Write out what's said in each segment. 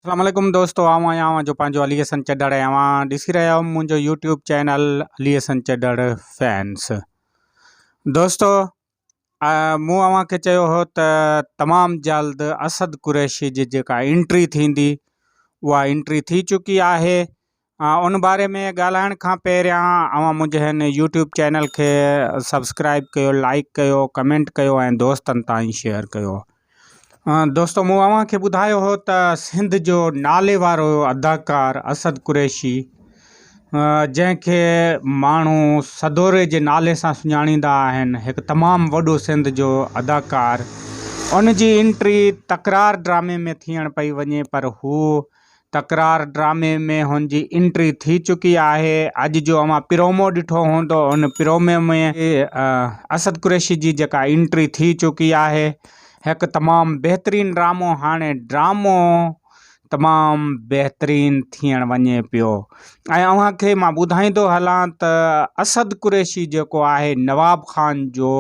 اسلام عليڪم دوستو آئون آهيان اوهان جو پنهنجو علي حسن چڍڙ ۽ اوهان ڏسي رهيا آهيو منهنجو YouTube channel Ali Hassan Chadhar fans دوستو مون اوهان کي چيو هو ته تمام جلد اسد قريشي جي جيڪا انٽري ٿيندي اها انٽري ٿي چڪي آهي ان باري ۾ ڳالهائڻ کان پهريان اوهان منهنجي هن يوٽيوب چينل کي سبسڪرائب ڪيو لائڪ ڪيو ڪمينٽ ڪيو ۽ دوستن تائين شيئر ڪيو دوستو مون اوهان کي ٻڌايو هو ته سنڌ جو نالي وارو اداڪار اسد قريشي جنهن کي ماڻهو سدوري جي نالي سان سڃاڻيندا آهن هڪ تمام وڏو سنڌ جو اداڪار ان جي انٽري تڪرار ڊرامي ۾ ٿيڻ پئي وڃي پر هو تڪرار ڊرامي ۾ هن جي انٽري ٿي چڪي آهي اڄ جو اوهان پرومو ڏٺو هوندو ان پرومي ۾ اسد قريشي جي جيڪا انٽري ٿي چڪي آهي هڪ تمام بهترين ڊرامو هاڻي ڊرامو تمام بهترين ٿيڻ وڃي پيو ۽ اوهان کي مان ٻڌائيندو هلان ته اسد قريشي جيڪو آهي نواب خان جو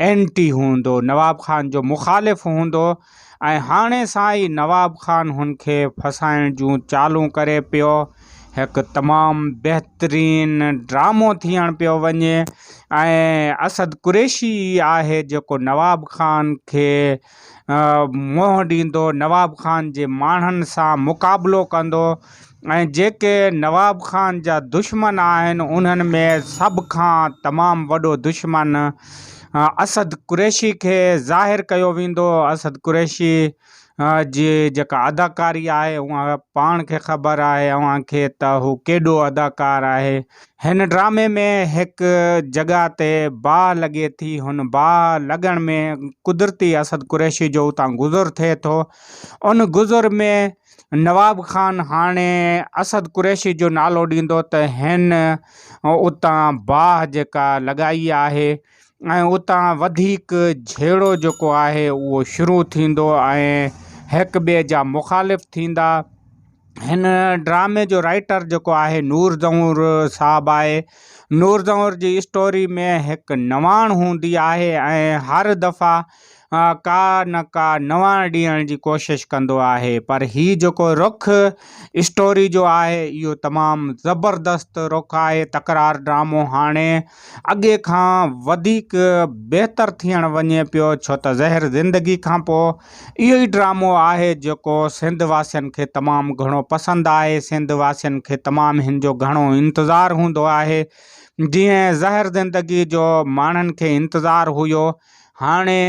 اينٽي هوندو، نواب خان جو مخالف هوندو ۽ هاڻي سان ئي نواب خان هن کي ڦاسائڻ جون چالون ڪري پيو. هڪ تمام بهترين ڊرامو ٿيڻ پيو وڃي ۽ اسد قريشي ئي آهي جيڪو نواب خان کي منهن ڏيندو، نواب خان جي ماڻهن سان مقابلو ڪندو ۽ جيڪي نواب خان جا دشمن آهن انهن ۾ سڀ کان تمام وڏو دشمن اسد قريشي کي ظاهر ڪيو ويندو، اسد قريشي جي جيڪا اداڪاري آهي اها پاڻ کي خبر آهي اوهان کي ته هو ڪيڏو اداڪار آهي. هن ڊرامي ۾ هڪ جڳهه تي باهه لڳي ٿي هن باهه لڳڻ ۾ قدرتي اسد قريشي جو اتان گذر ٿئي ٿو ان گذر ۾ نواب خان هاڻي اسد قريشي جو نالو ڏيندو ته هن اتان باهه جيڪا لڳائي آهي ۽ اتان وڌيڪ جهيڙو جيڪو آهي اهو شروع ٿيندو ۽ هڪ ٻئي جا مخالف ٿيندا. هن ڊرامي جو رائيٽر جيڪو آهي نور زئور صاحب آهي. نور زئور جي اسٽوري ۾ هڪ نواڻ هوندي آهي ۽ هر دفعا ڪا نه ڪا نواڻ ڏيڻ جي ڪوشش ڪندو آهي پر هي جيڪو رخ اسٽوري جو آهي اهو تمام زبردست رخ آهي تڪرار ڊرامو هاڻي اڳي کان وڌيڪ بهتر ٿيڻ وڃي پيو ڇو ته زهر زندگي کان پوء اهو ئي ڊرامو آهي جيڪو سنڌ واسين کي تمام گهڻو پسند آهي سنڌ واسين کي تمام هن جو گهڻو انتظار هوندو آهي جيئن زهر زندگي جو ماڻهن کي انتظار هيو هاڻي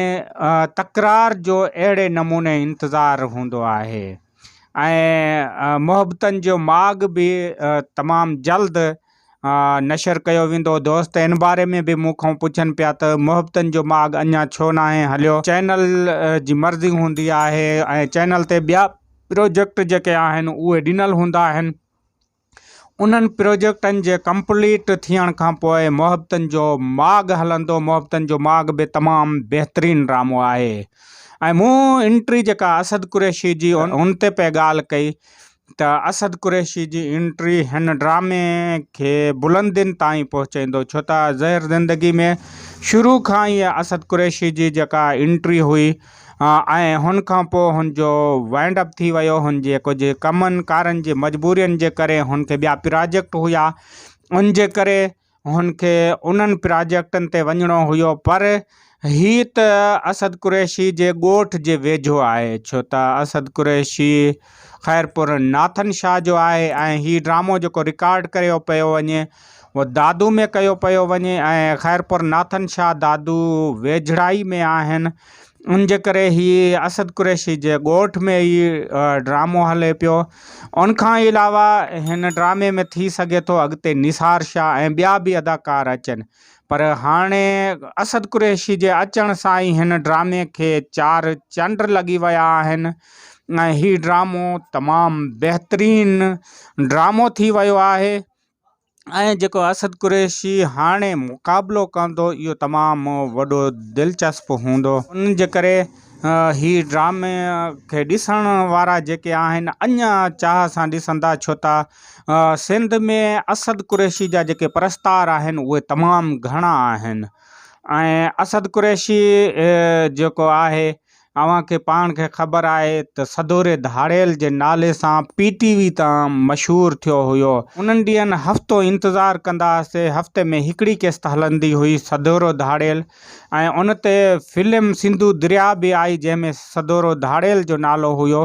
تڪرار جو اهڙي نموني انتظار هوندو آهي ۽ محبتن جو ماڳ به تمام جلد نشر ڪيو ويندو دوست ان باري ۾ به مون کان پڇن پيا ته محبتن جو ماڳ اڃا ڇو ناهي هليو چينل جي مرضي هوندي آهي ۽ چينل تي ٻيا پروجيڪٽ جيڪي آهن اهي ڏنل هوندا آهن انهن پروجيڪٽن جي ڪمپليٽ ٿيڻ کان پوء محبتن جو ماڳ هلندو محبتن جو ماڳ به تمام بهترين ڊرامو آهي ۽ مون انٽري جيڪا اسد قريشي جي ان تي پئي ڳالهه ڪئي ته اسد قريشي جي انٽري هن ڊرامي کي بلندين تائين پهچائيندو ڇو ته زهر زندگي ۾ شروع کان ئي اسد قريشي جي جيڪا انٽري هئي ۽ هن کان پوء هن جو وائنڊ اپ ٿي ويو هن جي ڪجهه ڪمن ڪارن جي مجبورين جي ڪري هن کي ٻيا پراجيڪٽ هيا ان جي ڪري هن کي انهن پراجيڪٽن تي وڃڻو هيو پر هي ته اسد قريشي جي ڳوٺ جي ويجهو آهي ڇو ته اسد قريشي خيرپور ناٿن شاهه جو آهي ۽ هي ڊرامو جيڪو رڪارڊ ڪريو پيو وڃي اهو دادو ۾ ڪيو پيو وڃي ۽ خيرپور ناٿن شاهه دادو ويجهڙائي ۾ آهن ان جي ڪري هي اسد قريشي جي ڳوٺ ۾ ئي ڊرامو هلي پيو ان کان علاوه هن ڊرامي ۾ ٿي سگهي ٿو اڳتي نثار شاهه ۽ ٻيا به اداڪار اچن پر هاڻي اسد قريشي جي اچڻ سان ئي هن ڊرامي کي چار چنڊ لڳي ويا آهن ۽ هي ڊرامو تمام بهترين ڊرامو ٿي ويو آهي ۽ جيڪو اسد قريشي هاڻي مقابلو ڪندو اهو تمام وڏو دلچسپ هوندو. ان جي ڪري هي ڊرامي کي ڏسڻ وارا جيڪي آهن اڃا چاهه سان ڏسندا ڇو ته سنڌ ۾ اسد قريشي جا جيڪي پرستار آهن اهي تمام گهڻا آهن ۽ اسد قريشي جيڪو آهي. اوهان کي پاڻ کي خبر آهي ته سدوري ڌاڙيل جي نالي سان پي ٽي وي تان مشهور ٿيو هيو. انهن ڏينهن هفتو انتظار ڪندا هئاسي، هفتي ۾ هڪڙي قسط هلندي هئي سدورو ڌاڙيل ۽ ان تي فلم سنڌو درياء به آئي جنهن ۾ سدورو ڌاڙيل جو نالو هيو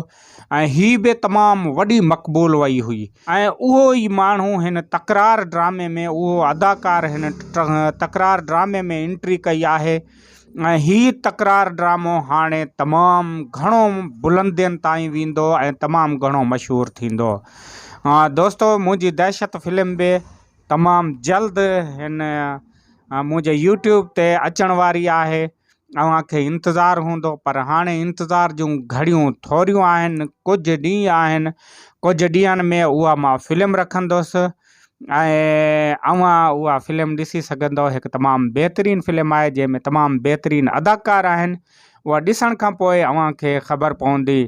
۽ هي به تمام وڏي مقبول وئي هئي ۽ اهو ئي ماڻهو هن تڪرار ڊرامي ۾ اهو اداڪار هن تڪرار ڊرامي ۾ انٽري ڪئي آهي. ۽ هي تڪرار ڊرامو هاڻي تمام گهڻو بلندين تائين ويندو ۽ تمام گهڻو مشهور ٿيندو. دوستو منهنجي دهشت فلم به تمام جلد هن منهنجي يوٽيوب تي اچڻ واري آهي اوهان کي انتظار هوندو پر هاڻي انتظار جون گهڙيون ٿوريون آهن ڪجهه ڏينهن آهن ڪجهه ڏينهن ۾ اها مان فلم رکندس ۽ اوهان اها فلم ڏسي سگهندؤ هڪ تمام بهترين فلم آهي جنهن ۾ تمام بهترين اداڪار آهن اها ڏسڻ کان پوء اوهان کي خبر پوندي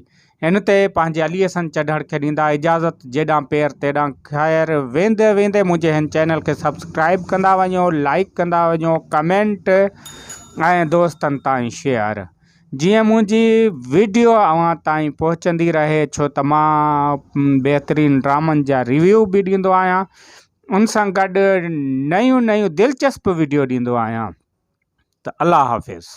هن تي پنهنجي علي حسن چڍڙ کي ڏيندا اجازت جيڏانهن پير تيڏانهن خير ويندي ويندي منهنجي هن چينل کي سبسڪرائب ڪندا وڃو لائڪ ڪندا وڃو ڪمينٽ ۽ دوستن تائين شيئر جيئن منهنجي ويڊيو اوهان تائين پهچندي رهي ڇو ته مان بهترين ڊرامن جا ريويو به ڏيندو آهيان ان سان گڏ نيون نيون دلچسپ ويڊيو ڏيندو آهيان ته الله حافظ.